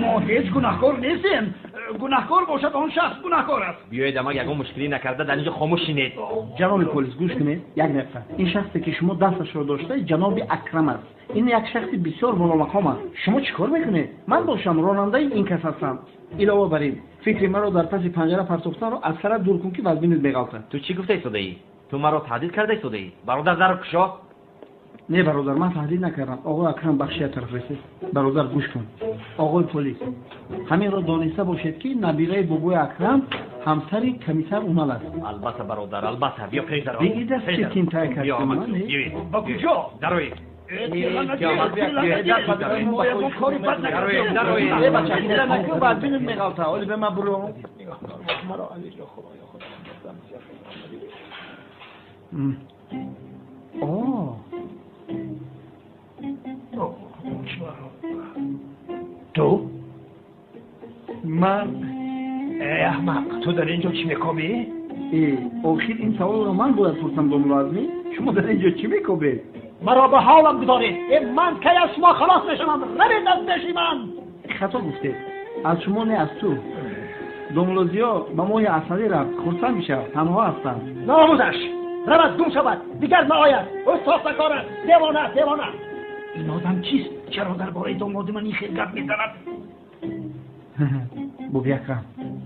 Мо ҳеҷ гунаҳкор нестем. Гунаҳкор бошад, он шахс гунаҳкор аст. Биёед, амак, ягон мушкилӣ накарда дар инҷо хомӯш шинед. Ҷаноби полис, гӯш кунед як дақиқа. Ин шахсе ки шумо дасташро доштаед, ҷаноби Акрам аст. Ин як шахси бисёр боломақом аст. Шумо чӣ кор мекунед? Ман бошам ронандаи ин кас ҳастам. Илова бар ин, фикри маро дар паси панҷара партофтанро аз сарат дур кун, ки вазбинат меғалтад. Ту чӣ гуфта истодаӣ? Ту маро таҳдид карда истодаӣ? Бародар, дарро кушо. Не, бародар, ман таҳдид накардам. Оғои Акрам, бахши як тараф расед. Бародар, гӯш кун. Оғои полис, ҳаминро дониста бошед, ки набираи бобои Акрам ҳамсари комиссар Унал аст. Албатта, бародар, албатта. Биё, пеш даро. Бигир даст, четинтар Биё, кардем. амак, биёед. Ба куҷо? Дароед. Кори бад накардем. Э, бача, тира накун, вазбинат меғалтад. Оли бе ман буром. О. Ту? Ман? Э, аҳмақ, ту дар ин ҷо чӣ мекобӣ? Э, охир ин саволро ман бояд пурсам, домулло Азмӣ. Шумо дар ин ҷо чӣ мекобед? Маро ба ҳолам гузоред. Э, ман кай аз шумо халос мешавам? Равед аз пеши ман. Хато гуфтед. Аз шумо не, аз ту. Домулло Зиё ба моҳи асалӣ рафт. Хурсанд бишав, танҳо ҳастам. Номузаш равад, гум шавад, дигар наояд. Ӯ сохтакор аст, девона аст, девона. Ин одам чист? Чаро дар бораи домоди ман ин хел гап мезанад? Боби Акрам,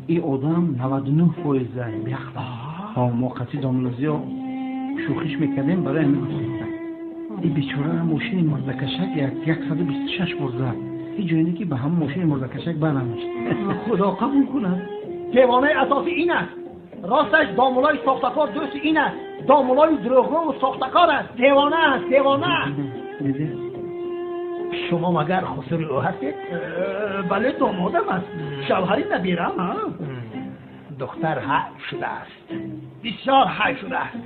ин одам 99% беақл аст. Ҳо, мо қатъи домулло Зиё шӯхиш мекардем, барои ҳамин гуфтем. Ин бечорара мошини мурдакашак 126 бор зад. Ҳеҷ ҷое не, ки ба ҳамон мошини мурдакашак барамаш. Худо қабул кунад. Девонаи асосӣ ин аст. Росташ, домулои сохтакор дӯсти ин аст. Домулои дурӯғгӯву сохтакор аст. Девона аст, девона. Диди? Шумо магар хусури ӯ ҳастед? Бале, домодам аст, шавҳари набирам. Духтар ҳайф шудааст, бисёр ҳайф шудааст,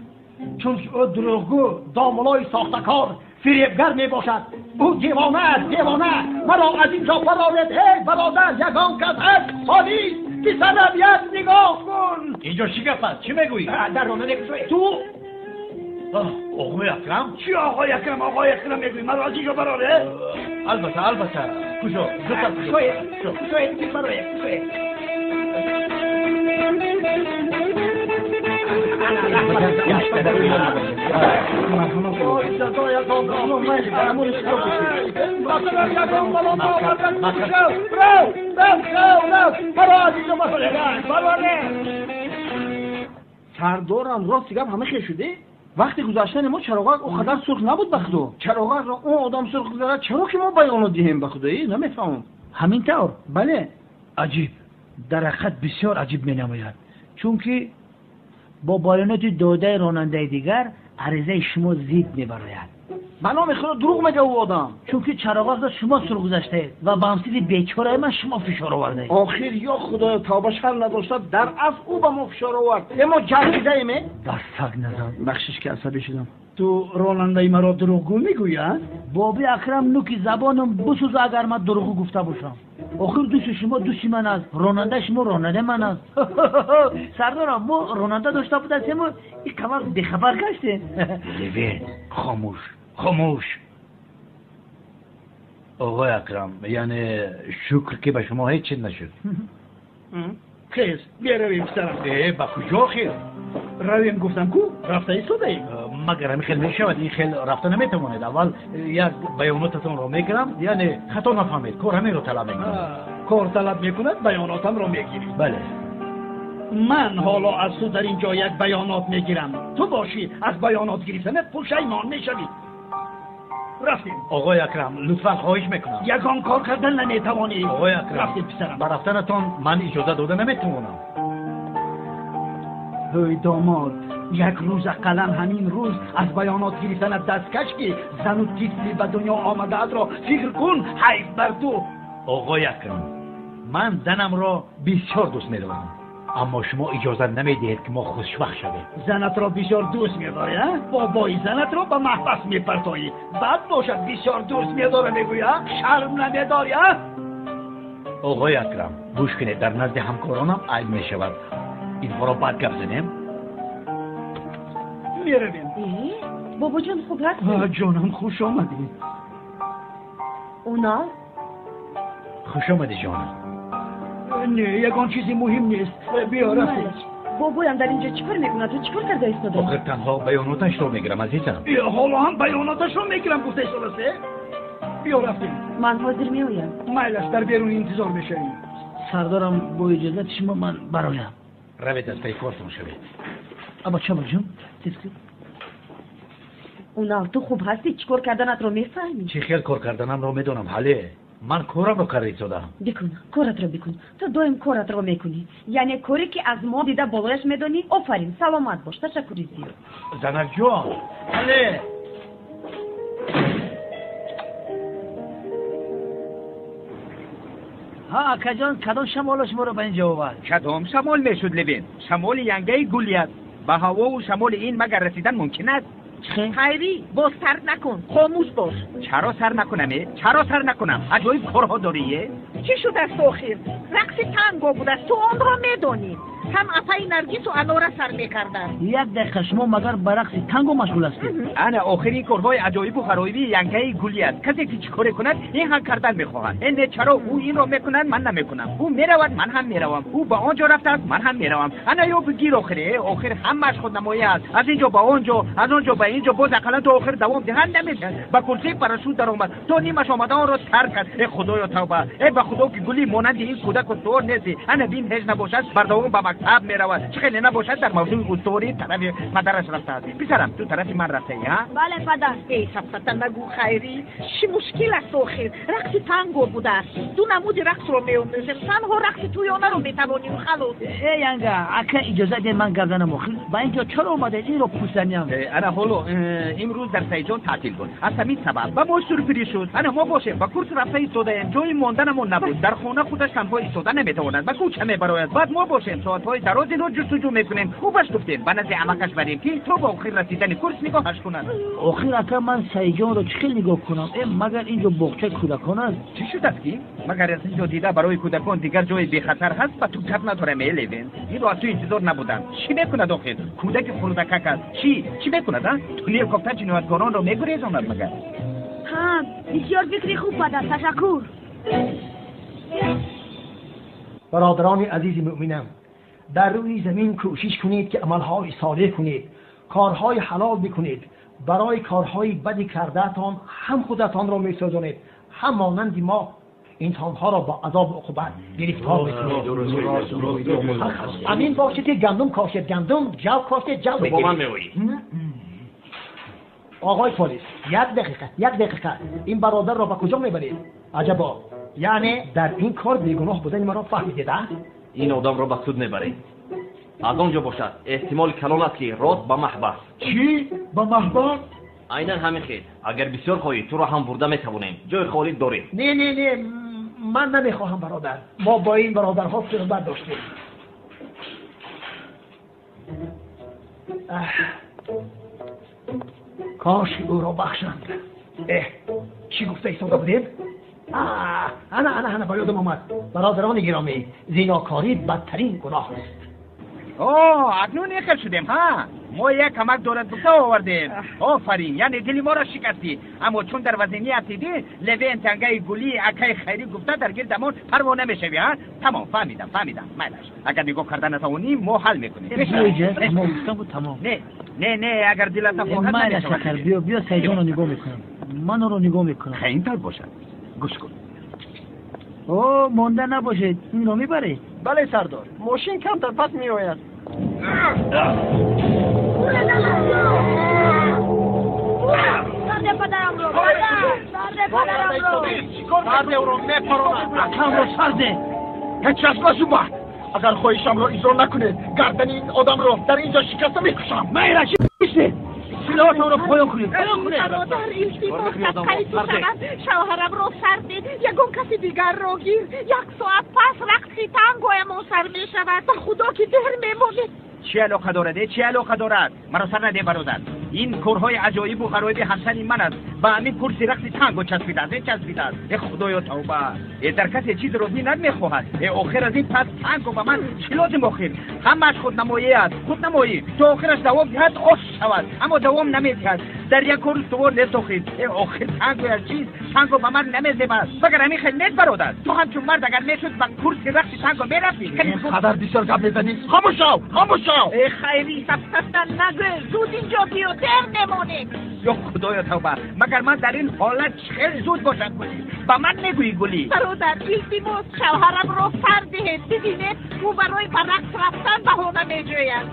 чунки ӯ дурӯғгӯ, домулои сохтакор, фиребгар мебошад. Ӯ девона аст, девона. Маро аз ин ҷо бароред. Эй бародар, ягон кас ҳаст? Полис, писарам, як нигоҳ кун. Инҷо чӣ гап аст? Чӣ мегӯӣ? Дарро намекушоед ту. Оғои Акрам? Чӣ оғои Акрам, оғои Акрам мегӯӣ? Маро аз ин ҷо бароред. Албатта, албатта. Куҷо? Зудтар куҷо? Кушоед, кушоед, бароед, кушоед. Сардорам, рости гап, ҳама хел шуде. Вақти гузаштани мо чароғак он қадар сурх набуд, ба худо. Чароғакро он одам сурх гузарад, чаро ки мо баёнот диҳем, ба худоӣ намефаҳмам. Ҳамин тавр? Бале. Аҷиб, дар ҳақиқат бисёр аҷиб менамояд, чунки бо баёноти додаи ронандаи дигар аризаи шумо зид мебарояд. Ба номи худо, дурӯғ мега ӯ одам. Чунки чароғакро шумо сурх гузаштаед ва ба ҳамсили бечораи ман шумо фишор овардаед. Охир, ё худоё, тавба, шарм надошта дар асл ӯ ба мо фишор овард. Э, мо ҷалбидаем, э? Дар саг назан. Бахшиш, ки асабӣ шудам. Ту ронандаи маро дурӯғгӯ мегӯӣ, а? Боби Акрам, нуки забонам бисӯза, агар ман дурӯғгӯ гуфта бошам. Охир дӯсти шумо дӯсти ман аст, ронандаи шумо ронандаи ман аст. Сардорам, мо ронанда дошта будастему ин қабар бехабар гаштем. Левен, хомӯш, хомӯш. Оғои Акрам, яъне шукр, ки ба шумо ҳеҷ чиз нашуд. Хез, беравем, писарам. Э, ба куҷо хез? Равем, гуфтам ку, рафта истодаем. Магар ҳамин хел мешавад? Ин хел рафта наметавонед. Аввал як баёнотатонро мегирам, яъне хато нафаҳмед, кор ҳаминро талаб мекунад. Кор талаб мекунад, баёнотамро мегирӣ. Бале. Ман ҳоло аз ту дар ин ҷо як баёнот мегирам. Ту бошӣ, аз баёнот гирифтанат пушаймон мешавӣ. Рафтем. Оғои Акрам, лутфан, хоҳиш мекунам. Ягон кор кардан наметавонӣ. Оғои Акрам, рафтем, писарам. Ба рафтанатон ман иҷоза дода наметавонам. Ҳой домод, як рӯз, ақаллан ҳамин рӯз аз баёнот гирифтанат даст каш, ки зану тифли ба дунё омадаатро фикр кун. Ҳайф бар ту. Оғои Акрам, ман занамро бисёр дӯст медорам, аммо шумо иҷоза намедиҳед, ки мо хушбахт шавем. Занатро бисёр дӯст медорӣ, а? Бобои занатро ба маҳбас мепартоӣ, баъд бошад бисёр дӯст медорам мегӯӣ, а? Шарм намедорӣ, а? Оғои Акрам, гӯш кунед, дар назди ҳамкоронам айб мешавад. Инҳоро баъд гап занем. Меравем. Бобоҷон, хуб ҳастед? Ҷонам, хуш омадӣ. Унал? Хуш омадӣ ҷонам. Не, ягон чизи муҳим нест. Биё рафтем. Бобоям дар инҷо чӣ кор мекунад? Ту чӣ кор карда истодаӣ? Охир танҳо баёноташро мегирам, азизам. Ҳоло ҳам баёноташро мегирам гуфта истодаст. Биё рафтем. Ман ҳозир меоям. Майлаш, дар берун интизор мешавем. Сардорам, бо иҷозати шумо ман бароям. Равед, аз пайи кортон шавед. Аба чабаҷон, тез кун. Унал, ту хуб ҳастӣ? Чӣ кор карданатро мефаҳмӣ? Чӣ хел кор карданамро медонам, ҳале. Ман корамро карда истодаам. Бикун, коратро бикун. Ту доим коратро мекунӣ. Яъне коре ки аз мо дида болояш медонӣ. Офарин, саломат бош. Ташаккури зиёд. Занакҷон, ҳале. Ҳа, акаҷон, кадом шамоло шуморо ба ин ҷо овард? Кадом шамол мешуд, Левин? Шамоли янгаи гулият. Ба ҳавову шамоли ин магар расидан мумкин аст? Хайрӣ, боз сар накун, хомӯш бош. Чаро сар накунам? Чаро сар накунам? Аҷоиб корҳо дорӣ? Чӣ шудааст охир? Рақси танго будааст, ту онро медонӣ. Ҳам апаи Наргису Анора сар мекарданд. Як дақиқа, шумо магар ба рақси танго машғул ҳастед? Ана охири корҳои аҷоибу ғароиби янгаи гулӣ аст. Касе ки чӣ коре кунад, ин ҳам кардан мехоҳад. Не, чаро ӯ инро мекунад, ман намекунам. Ӯ меравад, ман ҳам меравам. Ӯ ба он ҷо рафтааст, ман ҳам меравам. Ана ё бигир охире. Охир ҳамааш худнамоӣ аст. Аз ин ҷо ба он ҷо, аз он ҷо ба ин ҷо, боз ақаллан то охир давом диҳанд намешавад. Ба курсии парашют даромад, то нимаш омада онро тарк кард. Э худоё, тавба! Э ба худо ки гулӣ монанди ин кӯдаку суор нестӣ. Ана бин, ҳеҷ набошад, бардавом ба мактаб меравад. Чӣ хеле набошад, дар мавзӯи устуворӣ тарафи падараш рафтааст. Писарам, ту тарафи ман рафтаӣ, ҳа? Бале, падар. Эй, сафсата нагӯ, Хайрӣ. Чӣ мушкил аст охир? Рақси танго будааст. Ду намуди рақсро меомӯзем. Танҳо рақси тӯёнаро метавонем, халос. Э, янга, ака иҷозат деҳ ман гап занам охир. Ба ин ҷо чаро омадед? Инро пурсаням. Ана ҳоло имрӯз дар Сайҷон таътил буд. Аз ҳамин сабаб ба мо сюрприз шуд. Ана мо бошем, ба курс рафта истодаем. Ҷои монданамон набуд. Дар хона худаш танҳо истода наметавонад, ба кӯча мебарояд. Баъд мо бошем, соатҳои дароз инро ҷустуҷӯ мекунем. Хубаш гуфтем, ба назди амакаш барем, ки то ба охир расидани курс нигоҳаш кунад. Охир ака, ман Сайҷонро чӣ хел нигоҳ кунам? Э, магар ин ҷо боғчаи кӯдакон аст? Чӣ шудааст ки? Магар аз ин ҷо дида барои кӯдакон дигар ҷои бехатар ҳаст? Ба ту гап надорам, э Левин. Инро аз ту интизор набудам. Чӣ мекунад охир? Кӯдаки хурдакак аст. Чӣ? Чӣ мекунад, а? Тунел кофта ҷинояткоронро мегурезонад магар? Ҳа, бисёр фикри хуб, падар. Ташаккур. Бародарони азизи муъминам, дар рӯи замин кӯшиш кунед ки амалҳои солеҳ кунед, корҳои ҳалол бикунед. Барои корҳои бади кардаатон ҳам худатонро месӯзонед, ҳам монанди мо инсонҳоро бо азобу уқубат гирифтор мекунед. Амин бошед ки гандум кошед гандум, ҷав кошед ҷав бо ман меоӣ. Оғои полис, як дақиқа, як дақиқа. Ин бародарро ба куҷо мебаред? Аҷабо, яъне дар ин кор бегуноҳ будани маро фаҳмидед, а? Ин одамро ба суд мебаред. Аз он ҷо бошад, эҳтимоли калон аст ки рост ба маҳбас. Чӣ? Ба маҳбас? Айнан ҳамин хел. Агар бисёр хоҳӣ, туро ҳам бурда метавонем. Ҷои холӣ дорем. Не, не, не, ман намехоҳам, бародар. Мо бо ин бародарҳо суҳбат доштем. Кош ӯро бахшанд. Эҳ, чӣ гуфта истода будем? Ана, ана, ана, ба ёдам омад. Бародарони гиромӣ, зинокорӣ бадтарин гуноҳ аст. О, акнун ехел шудем, ҳа? Мо як камак дорад гуфта овардем. Офарин, яъне дили моро шикастӣ. Аммо чун дар вазинӣ афтидӣ, Левен тангаи гулӣ акаи Хайрӣ гуфта дар гирдамон парво намешавӣ, ҳа? Тамом, фаҳмидам, фаҳмидам. Майлаш. Агар нигоҳ карда натавонӣ, мо ҳал мекунем. Тамом, гуфтам буд, тамом. Не, не, не, агар дилат нахоҳад майлаш, акар, биё, биё, Сайҷонро нигоҳ мекунам. Ман ӯро нигоҳ мекунам. Ин тавр бошад. Гӯш кун. О, монда набошед, инро мебаред? Бале, сардор. Мошин камтар пас меояд. Сарде падарамро, падар! Сарде падарамро! Сарде ӯро мепаронад. Акамро сарде! Ҳеҷ кас нашуба! Агар хоҳишамро иҷро накунед, гардани ин одамро дар ин ҷо шикаста мекушам. Майраш, истед! Силоҳатонро поён кунед, поён кунед! Бародар, илтимос, садқаи ту шавад, шавҳарамро сар де, ягон каси дигарро гир. Як соат пас рақси тангоямон сар мешавад. Ба худо ки дер мемонед. Чӣ алоқа дорад? Чӣ алоқа дорад? Маро сар наде, бародар. Ин корҳои аҷоибу ғароиби ҳамсари ман аст. Ба ҳамин курси рақси танго часпидааст, часпидааст. Э худоё, тавба! Э дар касе чизро бинад мехоҳад. Э охир аз ин пас танго ба ман чӣ лозим охир? Ҳамааш худнамоӣ аст, худнамоӣ. То охираш давом диҳад, ош шавад, аммо давом намедиҳад. Дар як кор устувор нест охир. Охир танго як чиз, танго ба ман намезебад. Магар ҳамин хел нест бародар? Ту ҳамчун мард агар мешуд ба курси рақси танго мерафтӣ. Қадар бисёр гап мезанӣ. Хомӯш шав, хомӯш шав. Хайри, сафсафтан нагӯ. Зуд инҷо биё, дер мемонем. Ё худоё тавба, магар ман дар ин ҳолат хеле зуд бошам гулӣ? Ба ман мегӯӣ гулӣ? Бародар, илтимос, шавҳарамро сар диҳед. Бибинед, ӯ барои ба рақс рафтан баҳона меҷӯяд.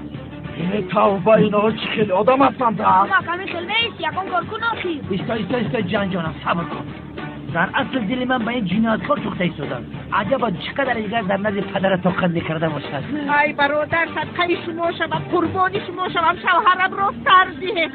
Тавба, инҳо чӣ хеле одам ҳастанд? Кумак, ҳамин хел нест, ягон кор кун охир. Иста, иста, иста, ҷанҷонам, сабр кун. Дар асл дили ман ба ин ҷинояткор сӯхта истодан. Аҷаба чӣ қадар дигар дар назди падара тоқат мекарда бошад. Ай бародар, садқаи шумо шавам, қурбони шумо шавам, шавҳарамро сар диҳед.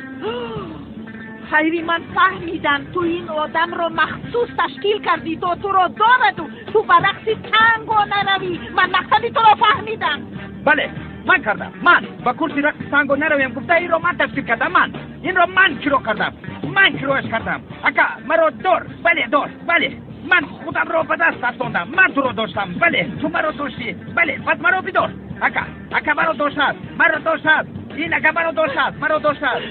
Хайри, ман фаҳмидам, ту ин одамро махсус ташкил кардӣ то туро дораду ту ба рақси танго наравӣ. Ман мақсади туро фаҳмидам. Бале, ман кардам. Ман ба курси рақси танго наравем гуфта инро ман ташкил кардам. Ман инро ман киро кардам, ман кирояш кардам. Ака, маро дор. Бале, дор. Бале, ман худамро ба даст афтондам. Ман туро доштам. Бале, ту маро доштӣ. Бале, пас маро бидор. Ака, ака маро доштааст, маро доштааст. Ин ака маро доштааст, маро доштааст.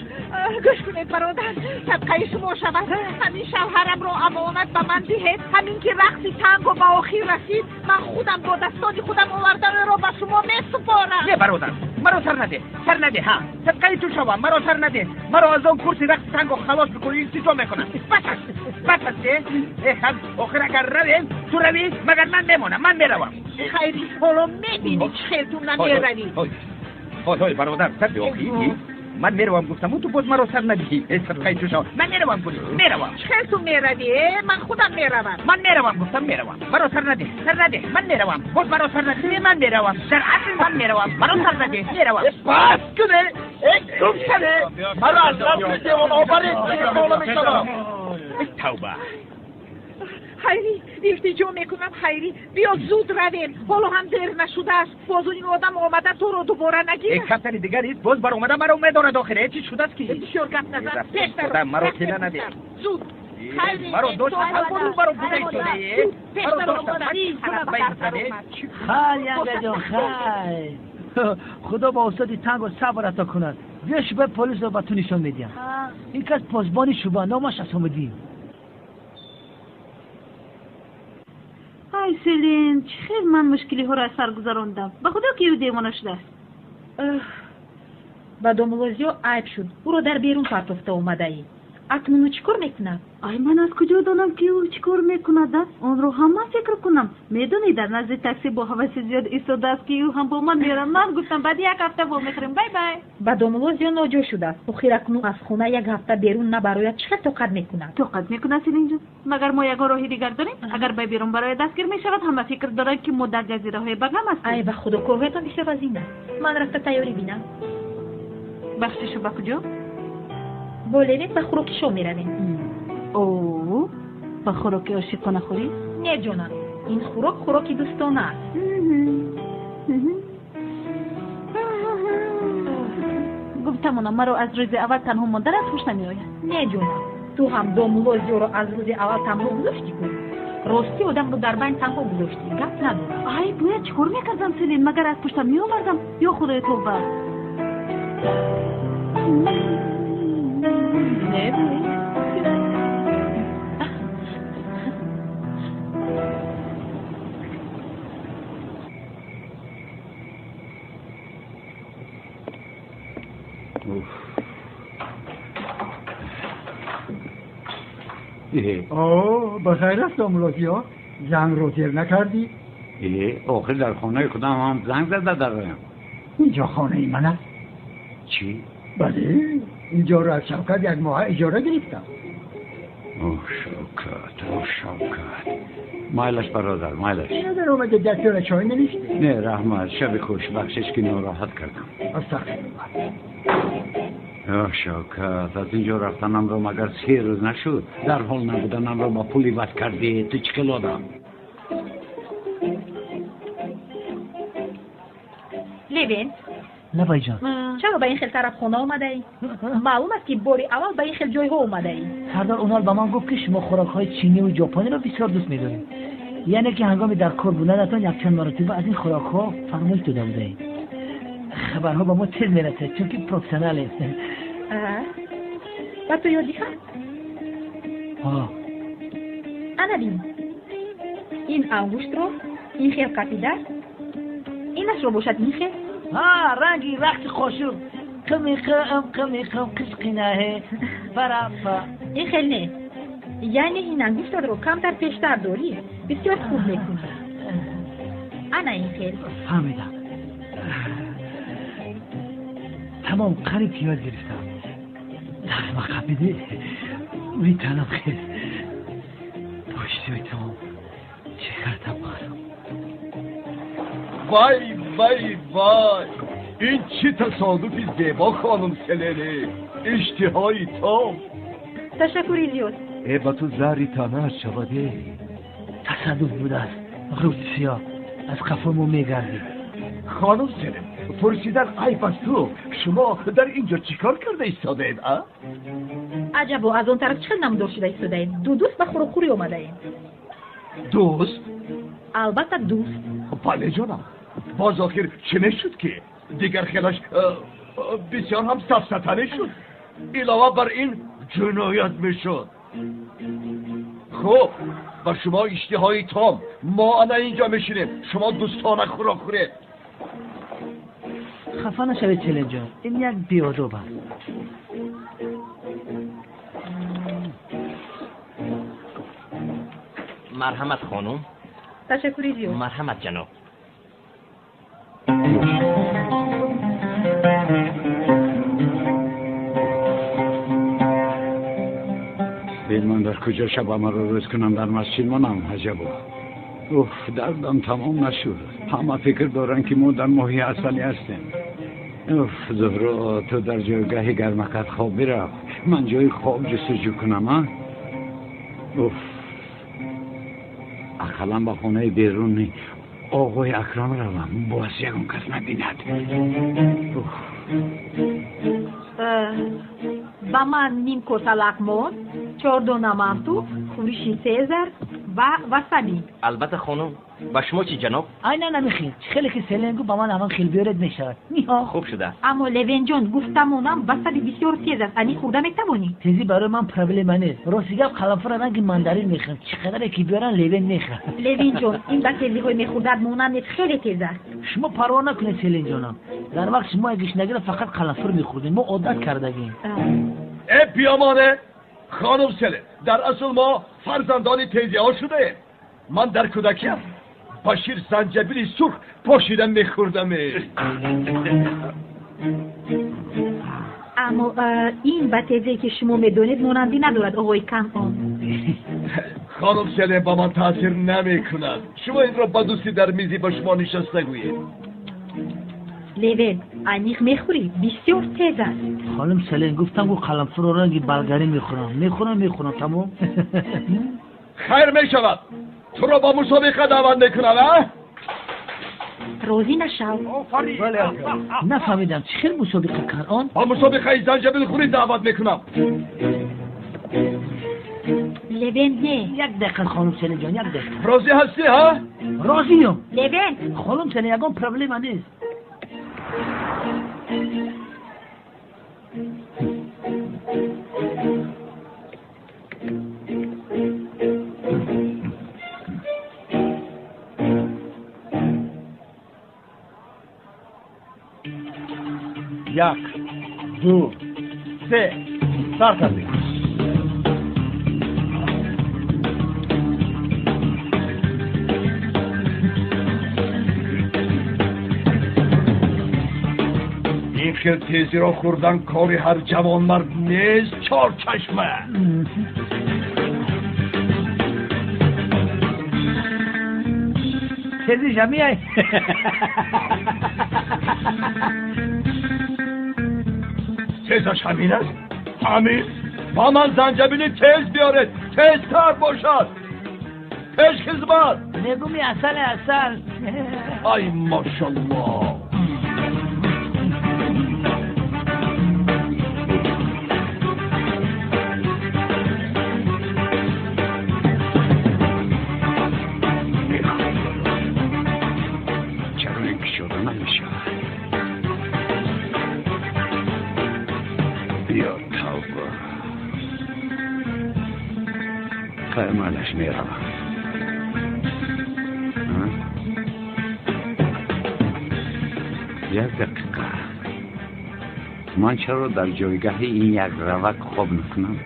Гӯш кунед бародар, садқаи шумо шавад. Ҳамин шавҳарамро амонат ба ман диҳед. Ҳамин ки рақси танго ба охир расид, ман худам бо дастони худам овардаро ба шумо месупорам. Не бародар, маро сар надеҳ, сар надеҳ. Ҳа, садқаи ту шавам, маро сар надеҳ. Маро аз он курси рақси танго халос бикун, илтиҷо мекунам. Бас аст, бас аст. Охир агар равем, ту равӣ, магар ман мемонам, ман меравам. Хайри, ҳоло мебинӣ чӣ хел ту намеравӣ. Ҳой, ҳой, бародар, сар биохӣ. Ман меравам гуфтаму, ту боз маро сар надиҳӣ. Садқаи ту шавам, ман меравам гулӣ, меравам. Чӣ хел ту меравӣ? Ман худам меравам. Ман меравам гуфтам, меравам. Маро сар надеҳ, сар надеҳ. Ман меравам. Боз маро сар надеҳ. Ман меравам. Дар асл ман меравам. Маро сар надеҳ, меравам. Бас куне, гум шаве. Маро аз рафти девона баред, девона мешавам. Тавба. Хайри, илтиҷо мекунам, Хайри, биё зуд равем. Ҳоло ҳам дер нашудааст. Боз ин одам омада туро дубора нагирад. Кафтари дигар ист, боз баромада маро медорад охир. Чӣ шудааст ки? Бисёр гап назан, пеш даро. Маро тела надеҳ. Зуд. Маро дошта, маро буда истода. Пеш даро. Хай, янгаҷон, хай. Худо ба устоди танго сабр ато кунад. Биё шӯъбаи полисро ба ту нишон медиҳам. Ин кас посбони шӯъба, номаш Асомиддин. Ай Селин, чӣ хел ман мушкилиҳоро аз сар гузарондам. Ба худо ки ӯ девона шудааст. Ба домулозиё айб шуд. Ӯро дар берун партофта омадаӣ. Акнун ӯ чӣ кор мекунад? Ай, ман аз куҷо донам ки ӯ чӣ кор мекунад? Онро ҳам ман фикр кунам. Медонӣ, дар назди такси бо ҳаваси зиёд истодааст ки ӯ ҳам бо ман меравад. Ман гуфтам баъди як ҳафта вомехӯрем. Бай бай. Ба домулозиё ноҷо шудааст. Охир акнун аз хона як ҳафта берун набарояд, чӣ хел тоқат мекунад? Тоқат мекунад, Селинҷон. Магар мо ягон роҳи дигар дорем? Агар ба берун барояд дастгир мешавад, ҳама фикр доранд ки мо дар ҷазираҳои Багам ҳастем. Ай, ба худо, корҳоятон бисёр вазин аст. Ман рафта тайёрӣ бинам. Бахшишу, ба куҷо? Бо Левин ба хӯроки шом меравем. О, ба хӯроки ошиқонахӯрӣ? Не ҷонам, ин хӯрок хӯроки дӯстона аст. Гуфтамонам, маро аз рӯзи аввал танҳо монданат хуш намеояд. Не ҷонам, ту ҳам домулозиёро аз рӯзи аввал танҳо гузоштӣ ку. Ростӣ одамро дар байн танҳо гузоштӣ, гап надорам. Ай, бояд чӣ кор мекардам, Селин? Магар аз пуштам меовардам? Ё худои тавба. О, ба хайр аст домулозиё, зангро дер накардӣ? Охир дар хонаи худам ҳам занг зада дароям. Инҷо хонаи ман аст. Чӣ? Бале, инҷоро аз Шавкат як моҳа иҷора гирифтам. О, Шавкат, о, Шавкат. Майлаш бародар, майлаш. Дар омада дастёра чой навиштӣ? Не, раҳмат, шаби хуш, бахшиш ки нороҳат кардам. Астағфируллоҳ. О, Шавкат, аз инҷо рафтанамро магар 3 рӯз нашуд? Дар ҳол набуданамро ба пул иваз кардӣ. Ту чӣ хел одам? Левин, Лабайҷон, чаро ба ин хел тарафхона омадаӣ? Маълум аст ки бори аввал ба ин хел ҷойҳо омадаӣ. Сардор Унал ба ман гуфт ки шумо хӯрокҳои чиниву ҷопониро бисёр дӯст медоред. Яъне ки ҳангоми дар кор буданатон якчанд маротиба аз ин хӯрокҳо фармоиш дода будаед. Хабарҳо ба мо тез мерасад, чунки профессионалем. Ба ту ёд диҳам? Ана бин. Ин ангуштро ин хел қапида, инашро бошад ин хел. Ҳа, ранги рақси қошуқ. Қимиқим, қимиқим, қишқинаҳе, парапа. Ин хел не. Яъне ин ангуштатро камтар пештар дорӣ, бисёр хуб мекунӣ. Ана ин хел. Фаҳмидам. Тамом, қариб ёд гирифтам. Дастма қапидӣ, метанам хел. Пошти тамом. Чӣ кардам барам? Вай, вай, вай! Ин чӣ тасодуфи зебо, хонум Селене! Иштиҳои том! Ташаккури зиёд. Э, ба ту заҳри танааш шавад, э! Тасаддуф будааст, рӯзи сиёҳ. Аз қафо мо мегардем. Хонум Селен, пурсидан айб аст ту. Шумо дар ин ҷо чӣ кор карда истодаед, а? Аҷабо, аз он тараф чӣ хел намудор шуда истодаем? Ду дӯст ба хӯрокхӯрӣ омадаем. Дӯст? Албатта, дӯст. Бале, ҷонам. Боз охир чӣ мешуд ки? Дигар хелаш бисёр ҳам сафсата мешуд. Илова бар ин ҷиноят мешуд. Хуб, ба шумо иштиҳои том. Мо ана ин ҷо мешинем. Шумо дӯстона хӯрок хӯред. Хафа нашавед, Селенҷон. Ин як беодоб аст. Марҳамат, хонум. Ташаккури зиёд. Марҳамат, ҷаноб. Бин, ман дар куҷо шабамаро рӯз кунам, дар масҷид монам, аҷабо. Уф, дардам тамом нашуд. Ҳама фикр доранд, ки мо дар моҳи асалӣ ҳастем. Уф, Зуҳро, ту дар ҷойгаҳи гармакат хоб бирафт. Ман ҷои хоб ҷустуҷӯ кунам, а? Уф, ақаллан ба хонаи беруни оғои Акрам равам, боз ягон кас набинад. Уф. Ба ман ним коса лағмон, чор дона манту, хӯриши сезар ва васаби. Албатта, хонум. Ба шумо чӣ, ҷаноб? Айнан ҳамин хел. Чӣ хеле ки Селен гуфт, ба ман ҳамон хел биёред мешавад. Ниҳо. Хуб шудааст. Аммо Левенҷон, гуфтамонам, васаби бисёр тез аст. Ани хӯрда метавонӣ? Тезӣ барои ман проблема нест. Рости гап, қаламфура ранги мандарин мехӯрам. Чӣ қадаре ки биёран, Левен мехӯрад. Левенҷон, ин ба тезиҳои мехӯрдат монанд нест, хеле тез аст. Шумо парво накунед, Селенҷонам. Дар вақт шумо гишнагиро фақат қаламфур мехӯрдем. Мо одат кардагем. Э, биёмоне! Хонум Селен, дар асл мо фарзандони тезиҳо шудаем. Ман дар кӯдакиам ба шир занҷабили сурх пошида мехӯрдам. Аммо ин ба тезе ки шумо медонед монандӣ надорад, оғои Канъон. Хонум Селен, ба ман таъсир намекунад. Шумо инро ба дӯсти дар мизи ба шумо нишаста гӯед. Левен, аниқ мехӯрӣ? Бисёр тез аст. Хонум Селен, гуфтам гу қаламфуро ранги балгарӣ мехӯрам. Мехӯрам, мехӯрам, тамом. Хайр мешавад. Туро ба мусобиқа даъват мекунам, а? Розӣ нашав. Нафаҳмидам, чӣ хел мусобиқа, Канъон? Ба мусобиқаи занҷабилхӯрӣ даъват мекунам. Левен, не. Як дақиқа, хонум Селенҷон, як дақиқа. Розӣ ҳастӣ, ҳа? Розиём. Левен. Хонум Селен, ягон проблема нест. Як, ду, се, сар кардем. Ин хел тезиро хӯрдан кори ҳар ҷавонмард нест, чорчашма. Тезиша меай. Тезаш ҳамин аст? Ҳамин. Ба ман занҷабили тез биёред, тезтар бошад. Пеш хизмат. Мегӯми асале асал. Ай машаллоҳ. Чаро ин кушода намешавад? Биё, тавба. Хай, майлаш, меравам. Як дақиқа, ман чаро дар ҷойгаҳи ин як равак хоб мекунам?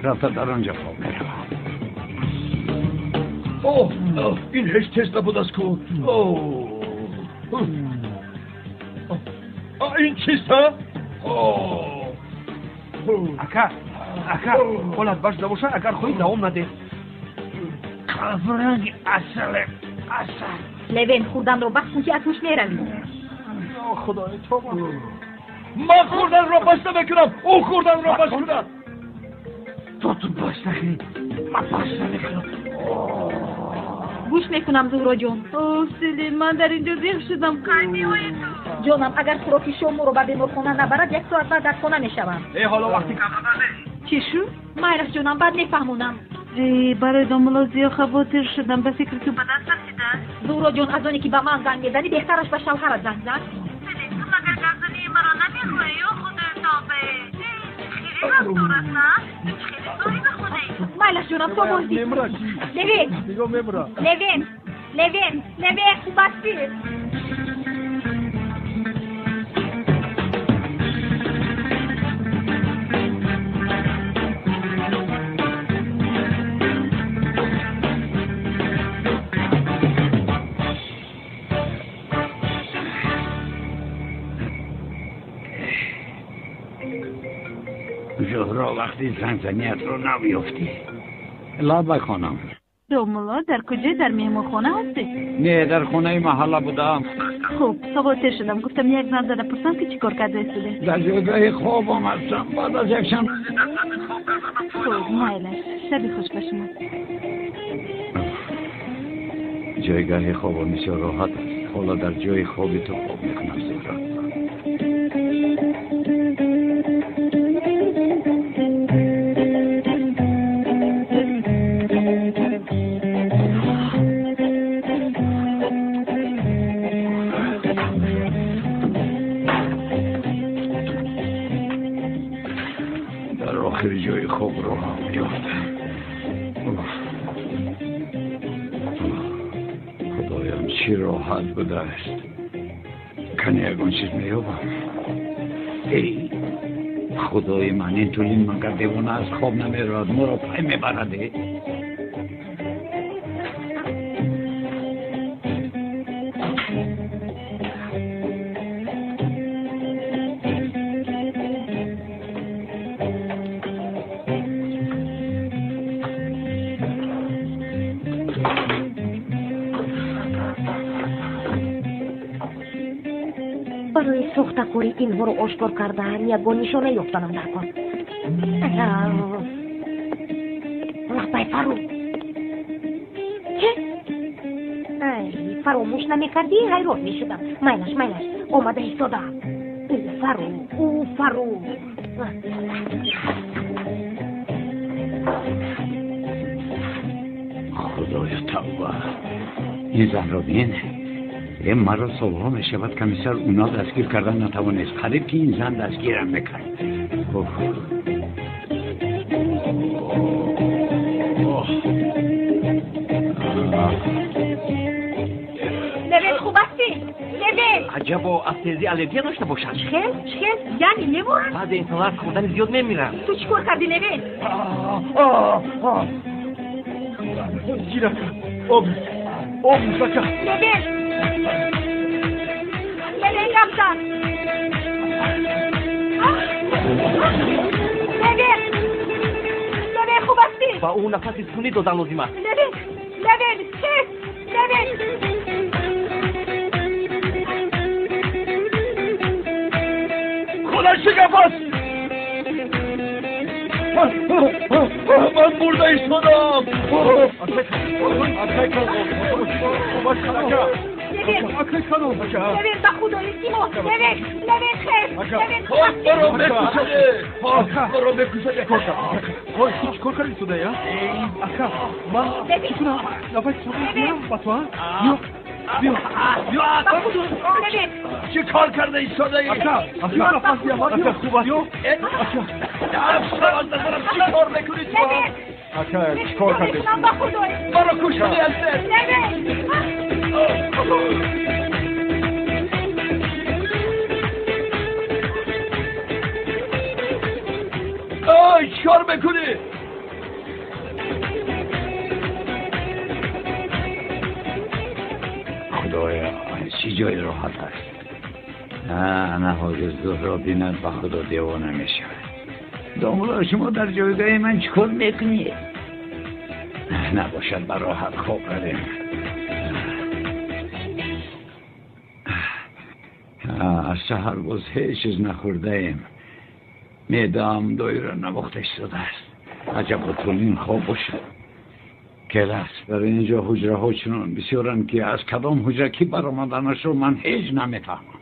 Рафта дар он ҷо хоб меравам. Оҳ, ин ҳеҷ тез набудааст ку. Ин чист, ҳа? Ака, ака, ҳолат баш набошад, агар хоҳӣ давом надеҳ. Қалбранги асале, асал. Левен, хӯрданро бас кун, ки аз ҳуш меравӣ. Худои тоба, ман хӯрданро бас намекунам, ӯ хӯрданро бас кунад. То ту бас накунӣ, ман бас намекунам. Гӯш мекунам, Зуҳроҷон. Оҳ, Селин, ман дар инҷо зиқ шудам. Кай меоӣ ту? Ҷонам, агар хӯроки шом моро ба беморхона набарад, як соат баъд дар хона мешавам. Э, ҳоло вақти гап задан нест. Чӣ шуд? Майлаш, ҷонам, баъд мефаҳмонам. Э, барои домулло зиёд хавотир шудам. Ба фикри ту ба даст расидааст? Зуҳроҷон, аз оне ки ба ман занг мезанӣ, беҳтараш ба шавҳарат занг зан. Селин, ту магар гапзании маро намехоҳӣ? Ё худои тавбе! Э, чӣ хеле рафтор аст, на? Ту чӣ хеле зори ба худӣ? Майлаш, ҷонам, то боздид. Мемра. Левен! Нигоҳ, мемра. Левен, Левен, Левен, хуб ҳастӣ? Зуҳро, вақти занзаниятро навёфтӣ. Лаба, хонам. Домулло, дар куҷо? Дар меҳмонхона ҳастед? Не, дар хонаи маҳалла будам. Хуб, хавотир шудам, гуфтам як зан зада пурсам, ки чӣ кор карда истода. Дар ҷойгоҳи хобам ҳастам. Баъд аз якчанд рӯзи дар замин хоб карданам. Хуб, майлаш, шаби хуш ба шумо. Ҷойгоҳи хобам бисёр роҳат аст. Ҳоло дар ҷои хоби ту хоб мекунам, Зуҳро. Дар охир ҷои хобро ёфтам. Худоям, чӣ роҳат будааст. Кане ягон чиз меёбам. Эй худои ман, ин тулин магар девона аз хоб намеравад, моро пай мебарад. Э, Барои сохтакорӣ инҳоро ошкор кардан ягон нишона ёфтанам дар кор. Лапай, Фарух, чӣ? Ай, фаромӯш намекардӣ, ҳайрон мешудам. Майлаш, майлаш, омада истодаам. Ӯ Фарух, ӯ Фарух. Худоё, тавба, ин занро бин. Э, маро солҳо мешавад комиссар уно дастгир кардан натавонист. Қариб ки ин зан дастгирам мекард. Оҳ. Левен, хуб ҳастӣ? Левен! Аҷабо, аз тезӣ аллергия дошта бошад. Чӣ хел, чӣ хел? Яъне меморад? Баъзе инсонҳо аз хӯрдани зиёд мемиранд. Ту чӣ кор кардӣ, Левен? Гирака, об, об, мусака. Левен, Левен, гап зан. Левен, Левен, хуб ҳастӣ? Ба ӯ нафаси сунъӣ додан лозим аст. Левен, Левен, хез, Левен. Худо, чӣ гап аст? Ман бурда истодам. Левен, ба худо, илтимос, Левен, Левен, хез, Левен, хуб ҳастӣ? Маро мекушаде, маро мекушаде. Ой, ту чӣ кор кардӣ, Судая? Ака, ман чӣ кунам? Нафаси сунъӣ диҳам ба ту, а? Биё, биё, биё. Ба худо, Левен. Чӣ кор карда истодаӣ? Ака, ака, нафас диҳам, ака, хуб аст. Ака. Аз назарам чӣ кор мекунӣ ту? Левен. Ака, чӣ кор кардед? Маро куштани ҳастед. Ой, чӣ кор мекунӣ? Худоя, чӣ ҷои роҳат аст. Ана ҳозир Зуҳро бинад, ба худо девона мешавад. Домулло, шумо дар ҷойгоҳи ман чӣ кор мекунед? Набошад, ба роҳат хоб равем. Аз саҳар боз ҳеҷ чиз нахӯрдаем. Меъдаам доира навохта истодааст. Аҷаб тулин хоб бошад. Келас, дар ин ҷо ҳуҷраҳо чунон бисёранд, ки аз кадом ҳуҷра кӣ баромаданашро ман ҳеҷ намефаҳмам.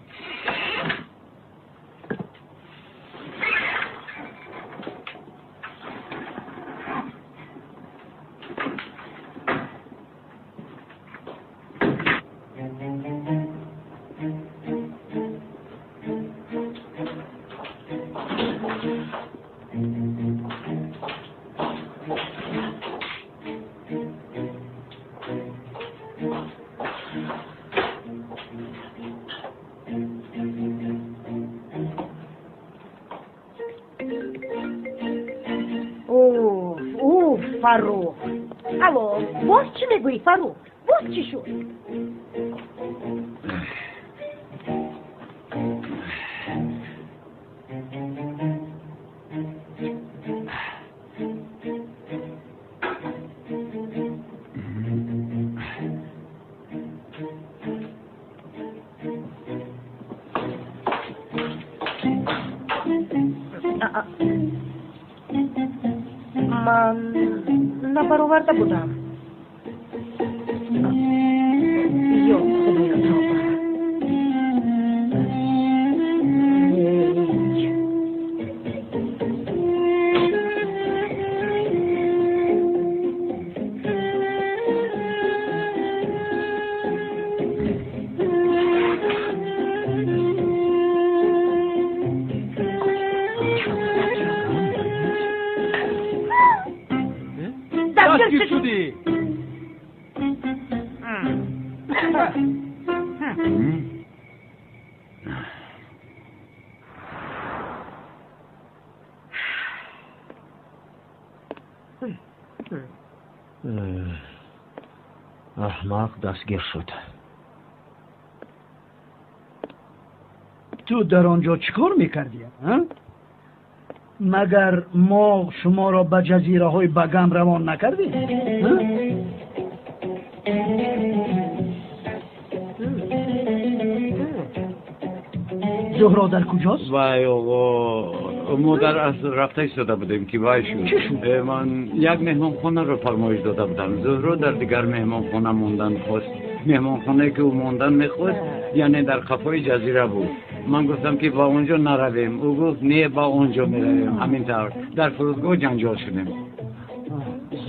Фаррух, алло, боз чӣ мегӯӣ, Фаррух? Боз чӣ шуд? Ман набароварда будам. Ё худоё, тавба. Дастгир шудӣ. Аҳмақ дастгир шуд. Ту дар он ҷо чӣ кор мекардӣ? Магар мо шуморо ба ҷазираҳои Багам равон накардем? Зуҳро дар куҷост? Вай оғо, мо дар асл рафта истода будем, ки вай шуд. Чӣ шуд? Ман як меҳмонхонаро фармоиш дода будам. Зуҳро дар дигар меҳмонхона мондан хост. Меҳмонхонае ки ӯ мондан мехост, яъне дар қафои ҷазира буд. Ман гуфтам, ки ба он ҷо наравем. Ӯ гуфт, не, ба он ҷо меравем. Ҳамин тавр дар фурудгоҳ ҷанҷол шудем.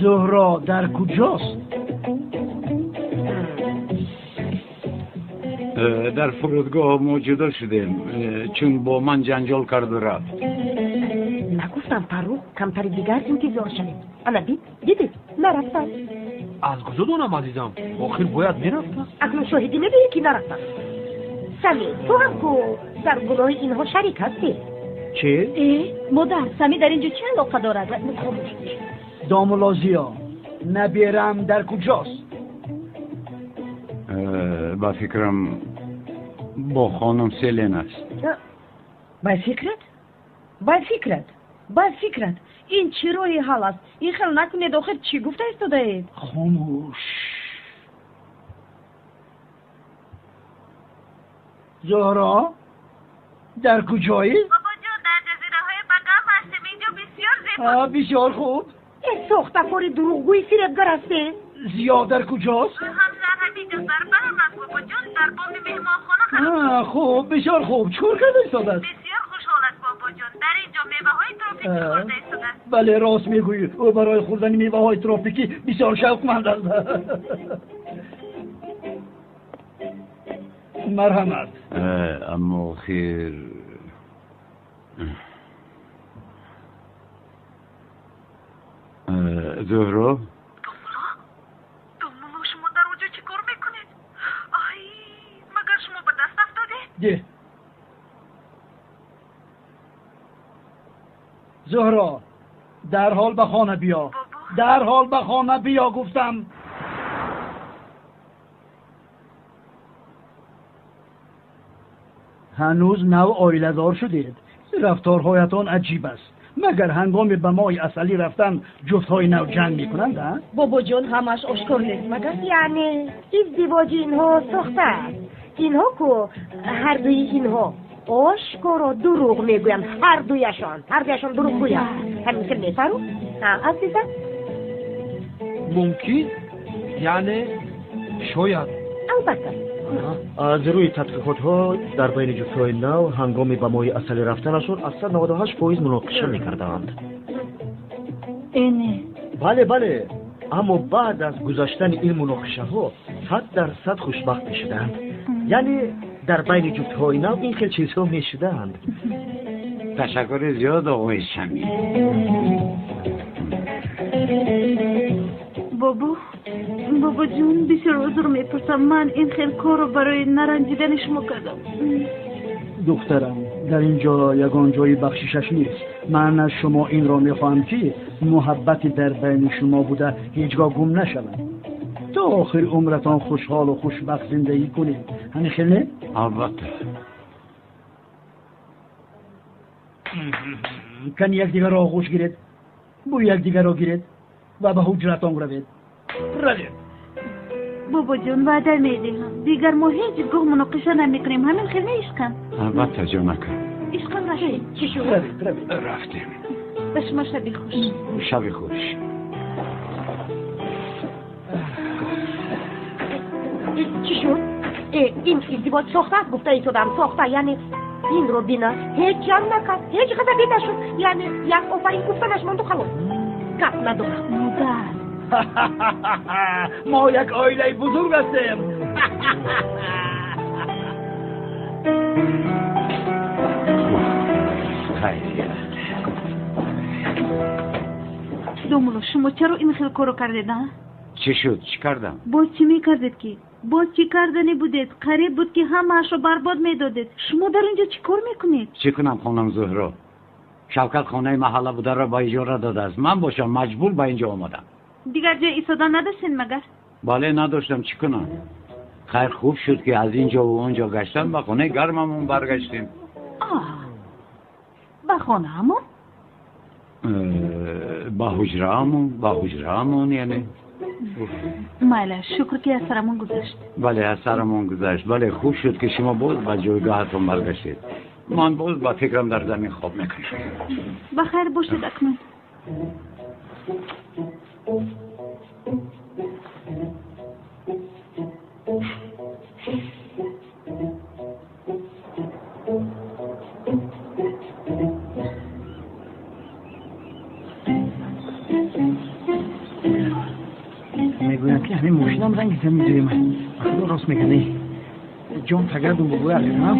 Зуҳро дар куҷост? Дар фурудгоҳ мо ҷудо шудем, чун бо ман ҷанҷол карду рафт. Нагуфтам, Фаррух, камтари дигар интизор шавед. Ана дид, дидед, нарафтам. Аз куҷо донам, азизам? Охир бояд мерафтам. Акнун шоҳидӣ медиҳӣ, ки нарафтам. Сами, ту ҳам ку дар гуноҳи инҳо шарик ҳастӣ. Чӣ? Э, модар, Сами дар ин ҷо чӣ алоқа дорад? Домулло Зиё, наберам дар куҷост? Ба фикрам, бо хонум Селен аст. Ба фикрат? Ба фикрат? Ба фикрат? Ин чӣ роҳи ҳал аст? Ин хел накунед, охир чӣ гуфта истодаед? Хомӯш. Зуҳро, дар куҷоӣ? Бобоҷон, дар ҷазираҳои Багам ҳастем. Инҷо бисёр зебо. Бисёр хуб. Сохтакори дурӯғгӯи фиребгар ҳастед. Зиё дар куҷост? Ӯ ҳам дар ҳамин ҷо дар барам аст, бобоҷон, дар боми меҳмонхона қарор. Хуб, бисёр хуб. Чӣ кор карда истодааст? Бисёр хушҳол аст, бобоҷон. Дар ин ҷо меваҳои тропикӣ хӯрда истодааст. Бале, рост мегӯӣ. Ӯ барои хӯрдани меваҳои тропикӣ бисёр шавқманд аст. Марҳамат. Аммо охир Зуҳро? Домулло, шумо дар он ҷо чӣ кор мекунед? Ай, магар шумо ба даст афтодед? Де. Зуҳро, дарҳол ба хона биё. Дарҳол ба хона биё гуфтам. Ҳанӯз нав оиладор шудед. Рафторҳоятон аҷиб аст. Магар ҳангоми ба моҳи асалӣ рафтан ҷуфтҳои нав ҷанг мекунанд, а? Бобоҷон, ҳамааш ошкор нест, магар? Яъне издивоҷи инҳо сохта аст. Инҳо ку ҳардуи инҳо ошкоро дурӯғ мегӯянд. Ҳардуяшон, ҳардуяшон дурӯғ гӯянд. Ҳамин хел не, Фарух? Азизам? Мумкин, яъне шояд. Албатта. Аз рӯи тадқиқотҳо дар байни ҷуфтҳои нав ҳангоми ба моҳи асалӣ рафтанашон аз 98% муноқиша мекарданд. Эне. Бале, бале. Аммо баъд аз гузаштани ин муноқишаҳо 100% хушбахт мешуданд. Яъне дар байни ҷуфтҳои нав ин хел чизҳо мешуданд. Ташаккури зиёд, оғои Шамил. Бобо, бобоҷон, бисёр узр мепурсам. Ман ин хел корро барои наранҷидани шумо кардам. Духтарам, дар ин ҷо ягон ҷои бахшишаш нест. Ман аз шумо инро мехоҳам, ки муҳаббати дар байни шумо буда ҳеҷ гоҳ гум нашавад. То охири умратон хушҳолу хушбахт зиндагӣ кунед. Ҳамин хел не? Албатта. Кани якдигарро оғӯш гиред, бӯи якдигарро гиред ва ба ҳуҷратон равед. Равед. Бобоҷон, ваъда медиҳам, дигар мо ҳеҷ гоҳ муноқиша намекунем. Ҳамин хел не, ишқам? Албатта, ҷонака. Ишқам, рафтем. Чӣ шуд? Равед, равед. Рафтем. Ба шумо шаби хуш. Шаби хуш. Чӣ шуд? Ин издивоҷ сохта аст, гуфта истодам. Сохта, яъне инро бина. Ҳеҷ ҷанг накард, ҳеҷ ғазабе нашуд. Яъне як офарин гуфтанаш монду халос. Гап надорам. Модар. Мо як оилаи бузург ҳастем. Хайрият. Домулло, шумо чаро ин хел корро кардед, а? Чӣ шуд? Чӣ кардам? Боз чӣ мекардед ки? Боз чӣ кардане будед? Қариб буд ки ҳамаашро барбод медодед. Шумо дар ин ҷо чӣ кор мекунед? Чӣ кунам, хонум Зуҳро? Шавкат хонаи маҳалла бударо ба иҷора додааст. Ман бошам маҷбур ба ин ҷо омадам. Дигар ҷой истода надоштед магар? Бале, надоштам. Чӣ кунам? Хайр, хуб шуд ки аз ин ҷову он ҷо гаштан ба хонаи гармамон баргаштем. Ба хонаамон? Ба ҳуҷраамон, ба ҳуҷраамон, яъне. Майла, шукр ки аз сарамон гузашт. Бале, аз сарамон гузашт. Бале, хуб шуд ки шумо боз ба ҷойгоҳатон баргаштед. Ман боз ба фикрам дар замин хоб мекунам. Ба хайр бошед акнун. Мегӯям ки ҳамин мошинам ранги замин дуюм аст. Ба худо рост мегӯяд. Ҷон тагардум бобои Акрам.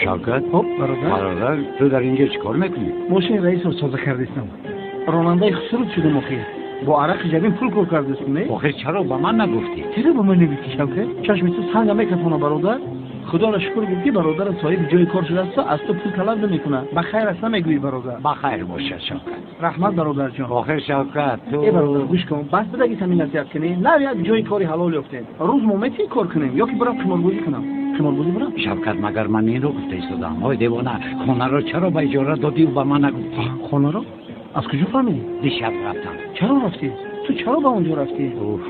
Шавкат? Хоп, бародар. Бародар, ту дар ин ҷо чӣ кор мекунӣ? Мошини раисро тоза кардистам. Ронандаи хусурут шудам охир. Бо арақи ҷабин пул кор кардистам, не? Охир чаро ба ман нагуфтӣ? Чаро ба ман нагуфтӣ, Шавкат? Чашми ту санга мекафона, бародар. Худоро шукр гуфт ки бародарат соҳиби ҷои кор шудааст, аз ту пул талаб намекунад. Ба хайр аст намегӯӣ, бародар? Ба хайр бошад, Шавкат. Раҳмат, бародарҷон. Охир Шавкат, ту э бародар, гӯш кун, бас бидаги самин насиҳат кунӣ. Нав як ҷои кори ҳалол ёфтем. Рӯз мо метавонем кор кунем ё ки бурам қиморбозӣ кунам? Қиморбозӣ бурам? Шавкат, магар ман инро гуфта истодам? Ой девона, хонаро чаро ба иҷора додию ба ман нагуфтӣ? Хонаро? Аз куҷо фаҳмидӣ? Дишаб рафтам. Чаро рафтӣ? Ту чаро ба он ҷо рафтӣ? Уф,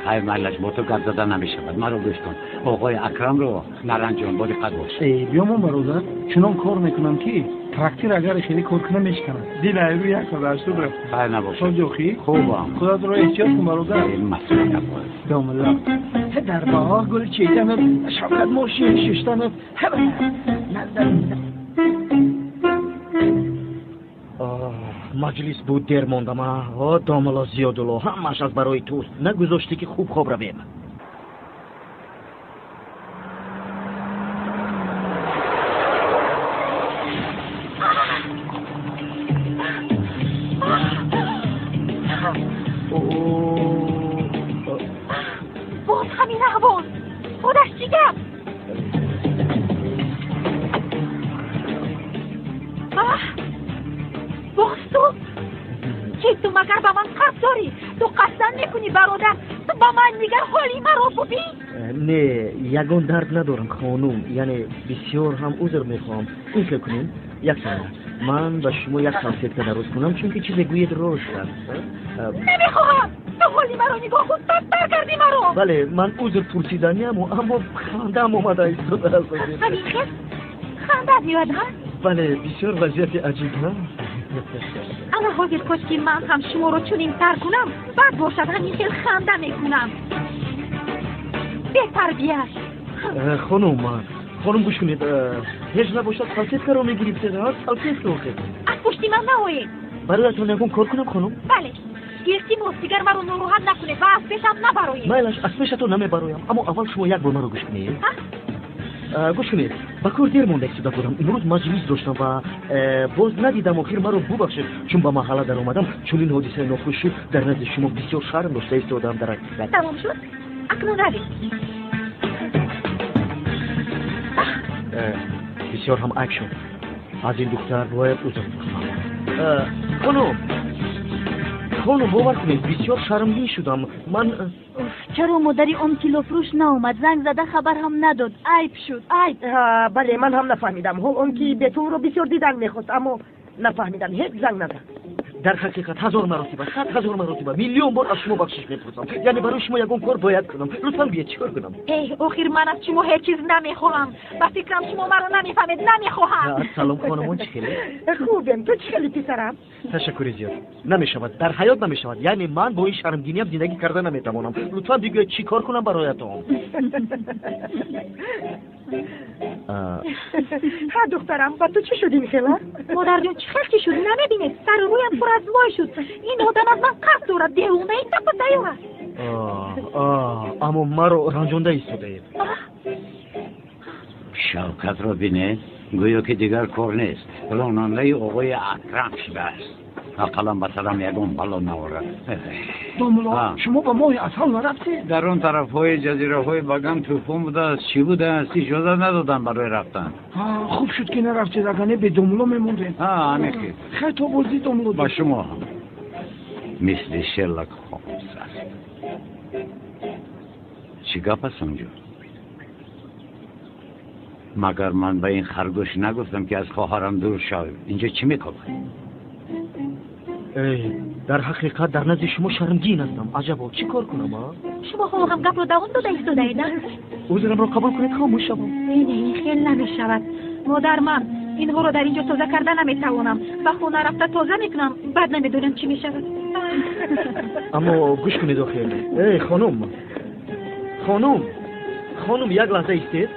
хайр, майлаш, бо ту гап зада намешавад. Маро гӯш кун. Оғои Акрамро наранҷон, бо диққат бош. Э, биёмон бародар, чунон кор мекунам ки трактир агар хеле кор кунам мешиканад. Дил айрӯ 180 рафт. Хайр набошад. Сози охӣ? Хубам. Худатро эҳтиёт кун бародар. Масъулият боз. Домулло. Дар боғ гул чиданат, Шавкат мошин шиштанат. Маҷлис буд, дер мондам. О, домулло Зиёдулло, ҳамааш аз барои туст. Нагузоштӣ ки хуб хоб равем. Боз ту? Чӣ, ту магар ба ман қарз дорӣ? Ту қасдан мекунӣ, бародар. Ту ба ман нигар, ҳоли маро бубин. Не, ягон дард надорам, хонум. Яъне бисёр ҳам узр мехоҳам. Ин хел кунем, як сония, ман ба шумо як салфетка дароз кунам, чунки чизе гӯед рост аст. Намехоҳам. Ту ҳоли маро нигоҳ кун, бадтар кардӣ маро. Бале, ман узр пурсиданиаму, аммо хандаам омада истодааст. Ҳамин хел хандаат меояд, ҳа? Бале, бисёр вазъияти аҷиб, ҳа? Ана ҳозир кош ки ман ҳам шуморо чунин тар кунам, бад бошад, ҳамин хел ханда мекунам. Бетарбия. Хонум, хонум, гӯш кунед, ҳеҷ набошад салфеткаро мегирифтед, ҳа? Салфетка охир. Аз пушти ман наоед. Бароятон ягон кор кунам, хонум? Бале, илтимос, дигар маро нороҳат накунед ва аз пешам набароед. Майлаш, аз пешатон намебароям, аммо аввал шумо як бор маро гӯш кунед. Гӯш кунед, ба кор дер монда истода будам. Имрӯз маҷлис доштам ва боз надидам. Охир маро бубахшед, чун ба маҳалла даромадам, чунин ҳодисаи нохуш шуд. Дар назди шумо бисёр шарм дошта истодам дар ҳақиқат. Тамом шуд, акнун равед. Бисёр ҳам айб шуд. Аз ин духтар бояд узр пурсам. Хонум, хонум, бовар кунед, бисёр шармгин шудам ман. Чаро модари он тиллофурӯш наомад? Занг зада хабар ҳам надод. Айб шуд, айб. Бале, ман ҳам нафаҳмидам. Ҳол он ки Бетулро бисёр дидан мехост, аммо нафаҳмидам, ҳеҷ занг назад. Дар ҳақиқат ҳазор маротиба, 100 000 маротиба, миллион бор аз шумо бахшиш мепурсам. Яъне барои шумо ягон кор бояд кунам. Лутфан гӯед, чӣ кор кунам? Э, охир ман аз шумо ҳеҷ чиз намехоҳам. Ба фикрам, шумо маро намефаҳмед. Намехоҳам. Салом, хонумон, чӣ хеле? Хубем, ту чӣ хели, писарам? Ташаккури зиёд. Намешавад, дар ҳаёт намешавад. Яъне ман бо ин шармгиниям зиндагӣ карда наметавонам. Лутфан бигӯед, чӣ кор кунам бароятон? Ҳа, духтарам, ба ту чӣ шуд ин хела? Модарҷон, чӣ хел чӣ шуд? Намебинед, сару рӯям пур аз мой шуд. Ин одам аз ман қарз дорад, девонаи тапа тайёр аст. Аммо маро ранҷонда истодаед. Шавкатро бинед, гӯё ки дигар кор нест, ронандаи оғои Акрам шудааст. Ақаллан ба сарам ягон бало наорад. Домуло, шумо ба моҳи асал нарафтед? Дар он тарафҳои ҷазираҳои Багам тӯфон будааст, чӣ будааст, иҷозат надоданд барои рафтан. Хуб шуд, ки нарафтед, агар не бе домуло мемондем. Ҳамин хел. Хел то боздид, домуло. Ба шумо ҳам. Мисли Шерлок Холмс аст. Чӣ гап аст онҷо? Магар ман ба ин харгӯш нагуфтам, ки аз хоҳарам дур шав? Инҷо чӣ мекобад? Эй, дар ҳақиқат дар назди шумо шармгин ҳастам. Аҷабо, чӣ кор кунам, а? Шумо ҳоло ҳам гапро давом дода истодаед, а? Узрамро қабул кунед, хомӯш шавам. Не, не, ин хел намешавад, модар. Ман инҳоро дар инҷо тоза карда наметавонам. Ба хона рафта тоза мекунам, баъд намедонам чӣ мешавад. Аммо гӯш кунед охир. Эй, хонум, хонум, хонум, як лаҳза истед.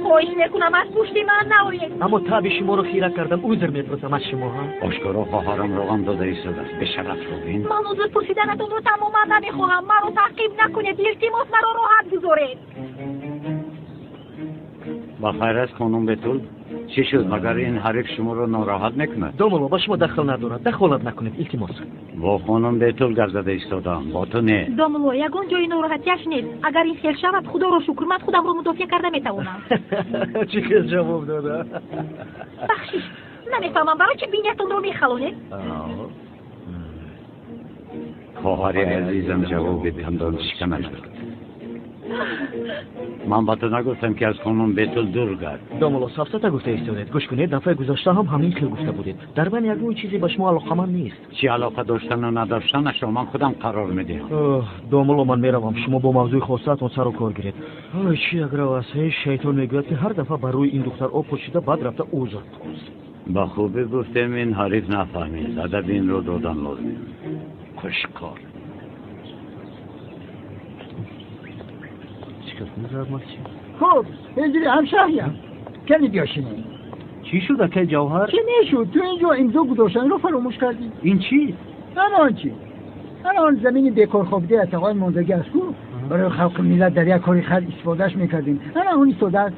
Хоҳиш мекунам, аз пушти ман наоед. Аммо таби шуморо хира кардам, узр мепурсам аз шумо. Ҳа, ошкоро хоҳарам роғам дода истодааст. Бешарафро бин. Ман узр пурсиданатонро тамоман намехоҳам. Маро таъқиб накунед, илтимос, маро роҳат гузоред. Ба хайр аст, хонум Бетул? Чӣ шуд, магар ин ҳариф шуморо нороҳат мекунад? Домуло, ба шумо дахл надорад, дахолат накунед, илтимос. Бо хонум Бетул гап зада истодам, бо ту не. Домуло, ягон ҷои нороҳатияш нест. Агар ин хел шавад, худоро шукр, ман худамро мудофиа карда метавонам. Чӣ хел ҷавоб дода! Бахшиш, намефаҳмам, барои чӣ биниятонро мехалонед? Хоҳари азизам ҷавоби дандоншиканаш дод. Ман ба ту нагуфтам, ки аз хонум Бетул дур гард? Домуло, сафсата гуфта истодед. Гӯш кунед, дафъаи гузашта ҳам ҳамин хел гуфта будед. Дар байни ягон чизе ба шумо алоқаманд нест. Чӣ алоқа доштану надоштанашро ман худам қарор медиҳам. Домуло, ман меравам, шумо бо мавзӯи хосаатон сару кор гиред. Ой, чӣ аграв аст! Ҳеҷ шайтон мегӯяд, ки ҳар дафъа бар рӯи ин духтар об пошида, баъд рафта узр пурс. Ба хубӣ гуфтем, ин ҳариф нафаҳмид. Адаби инро додан лозим. Хушкор. Хуб, инҷури ҳамшаҳриям, кани биёшинем. Чӣ шуд, акай Ҷавҳар? Чӣ нешуд? Ту инҷо имзо гузоштанро фаромӯш кардӣ. Ин чист? Ана он чӣ, ана он замини бекорхобидаи аз тағои мондагӣ аст ку, барои халқи миллат дар як кори хайр истифодааш мекардем. Ана он истодааст.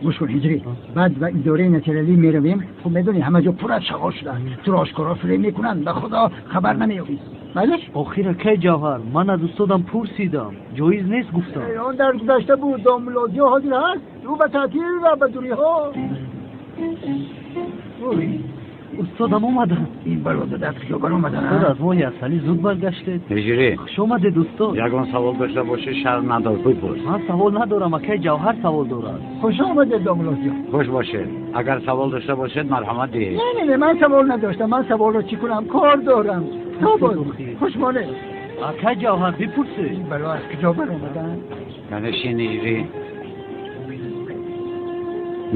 Гӯш кун, ҳиҷрӣ, баъд ба идораи нотариалӣ меравем. Хуб медонӣ, ҳама ҷо пур аз шағол шудааст, туро ошкоро фиреб мекунанд, ба худо, хабар намеёбӣ. Майлаш? Охир, акай Ҷавҳар, ман аз устодам пурсидам, ҷоиз нест гуфтам. Он дар гузашта буд, домулозиҳо ҳозир ҳаст, ӯ ба таътил ва ба дуриҳо. Устодам омаданд. Ин бародар аз куҷо баромаданд? Устод, аз моҳи асалӣ зуд баргаштед. Ҳиҷрӣ. Хуш омадед, устод. Ягон савол дошта бошӣ, шарм надор, бипурс. Ман савол надорам, акай Ҷавҳар савол дорад. Хуш омадед, домлоҷон. Хуш бошед. Агар савол дошта бошед, марҳамат диҳед. Не, не, не, ман савол надоштам. Ман саволро чӣ кунам? Кор дорам. То боз. Хуш монед. Акай Ҷавҳар, бипурсед. Ин бало аз куҷо баромаданд? Канешин, ҳиҷрӣ.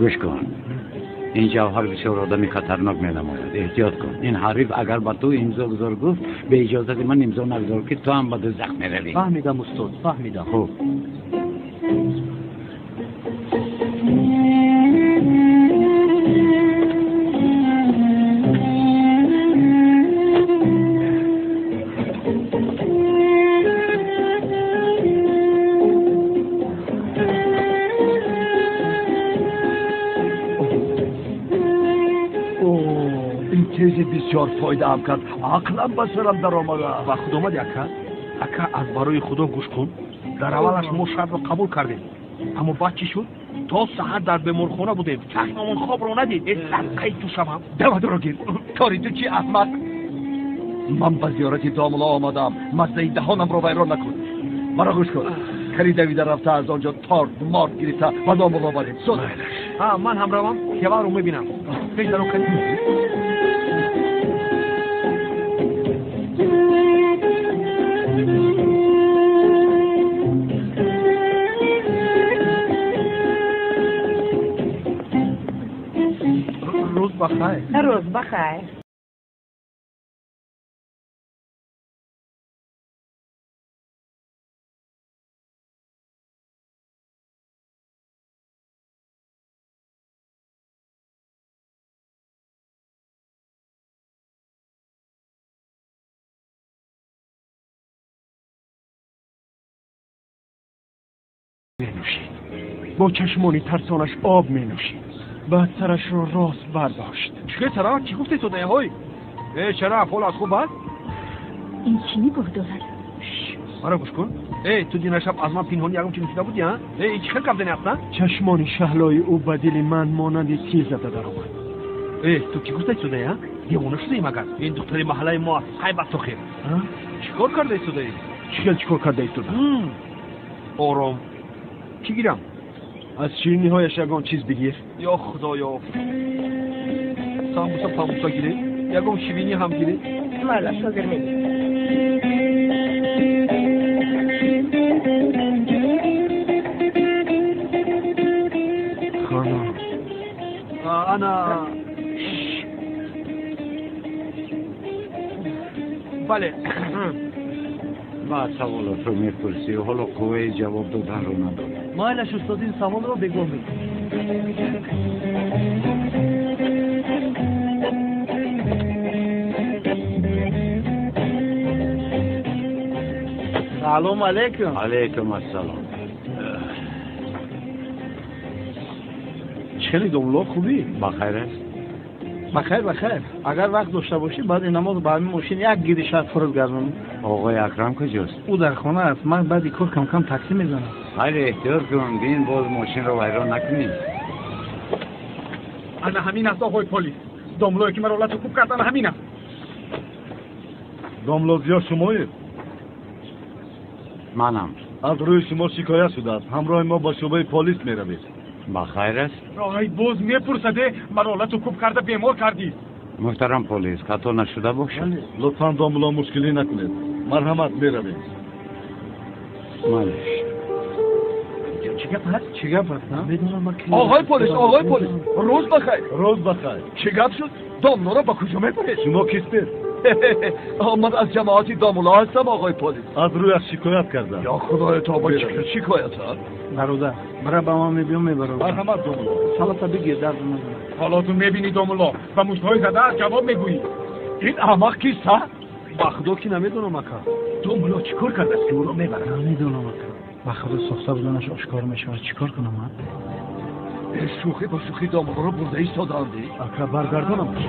Гӯш кун. Ин Ҷавҳар бисёр одами хатарнок менамояд. Эҳтиёт кун. Ин ҳариф агар ба ту имзо гузор гуфт, бе иҷозати ман имзо нагузор, ки ту ҳам ба дӯзах меравӣ. Фаҳмидам, устод, фаҳмидам. Хуб. Тези бисёр фоидаам кард. Ақлам ба сарам даромада. Ба худ омади, ака? Ака, аз барои Худо гӯш кун. Дар аввалаш мо шартро қабул кардем, аммо баъд чӣ шуд? То саҳар дар беморхона будем, чашмамон хобро надид. Э, садқаи ту шавам. Давадоро гир. Кори ту чӣ, аҳмақ? Ман ба зиёрати домло омадам. Маззаи даҳонамро вайрон накун. Маро гӯш кун. Кари давида рафта аз он ҷо торт морт гирифта ба домло барем. Суд. Ман ҳам равам, Ҷавҳарро мебинам. Пеш даро кани. Рӯз бахайр. Рӯз бахайр. Менӯшид. Бо чашмони тарсонаш об менӯшид. Баъд сарашро рост бардошт. Чӣ сара? Чӣ гуфтед то даҳҳой? Э, шараф, ҳол аз хуб аст? Ин чӣ нигоҳ дорад? Маро гӯш кун. Э, ту дина шаб аз ман пинҳонӣ ягон чӣ нӯшида будӣ, а? Э, ин чӣ хел гап зани аст, а? Чашмони шаҳлои ӯ ба дили ман монанди тир зада даромад. Э, ту чӣ гуфтаи судаи, а? Девона шудаи магар? Ин духтари маҳаллаи мо аст. Ҳай бас охир. Чӣ кор кардаи судаи? Чӣ хел чӣ кор кардаи суда? Ором. Чӣ гирам? Аз шириниҳояш ягон чиз бигир. Ё Худоё, самбуса памбуса гиред, ягон ширинӣ ҳам гиред. Майлаш, ҳозир мегирам. Хонум, ана бале. Баъд саволотро мепурсӣ, ҳоло қувваи ҷавоб доданро надорам. Майлаш, устод, ин саволро бегоҳ мекунем. Салом алейкум. Алейкум ассалом. Чӣ хеле домло, хубӣ? Бахайр аст? Бахайр, бахайр. Агар вақт дошта бошӣ, баъди намоз ба ҳамин мошин як гири шаҳр фуруд гардонем. Оғои Акрам куҷост? Ӯ дар хона аст. Ман баъди кор кам-кам таксӣ мезанам. Хайр, эҳтиёт кун, бин боз мошинро вайрон накунӣ. Ана ҳамин аст, оғои полис. Домлое ки маро лату куб кард, ана ҳамин аст. Домло Зиё шумоед? Манам. Аз рӯи шумо шикоят шудааст. Ҳамроҳи мо ба шӯъбаи полис меравед. Бахайр аст? Ой, боз мепурсаде, маро лату куб карда бемор кардӣ. Муҳтарам полис, хато нашуда бошад? Лутфан домло мушкилӣ накунед. Марҳамат, меравем. Малеш. Чӣ гап аст? Чӣ гап аст? Оғои полис, оғои полис, рӯз бахайр. Рӯз бахайр. Чӣ гап шуд? Домлоро ба куҷо мебаред? Шумо кистед? Ман аз ҷамоати домло ҳастам, оғои полис. Аз рӯяш шикоят кардам. Ё Худоё, тоба, чӣ хел шикоят аст? Бародар, бара ба ман мебиём, мебарам. Марҳамат, домло. Салата бигир, дард назанад. Ҳоло ту мебинӣ, домло, ба муштҳои задаат ҷавоб мегӯӣ. Ин аҳмақ кист, ҳа? Ба Худо ки намедонам, ака. Домло чӣ кор кардааст ки ӯро мебарад? Намедонам, ака. Ба Худо сохта буданаш ошкор мешавад. Чӣ кор кунам, а? Шӯхӣ ба шӯхӣ домлоро бурда истодаанд. Ака, баргардонамаш.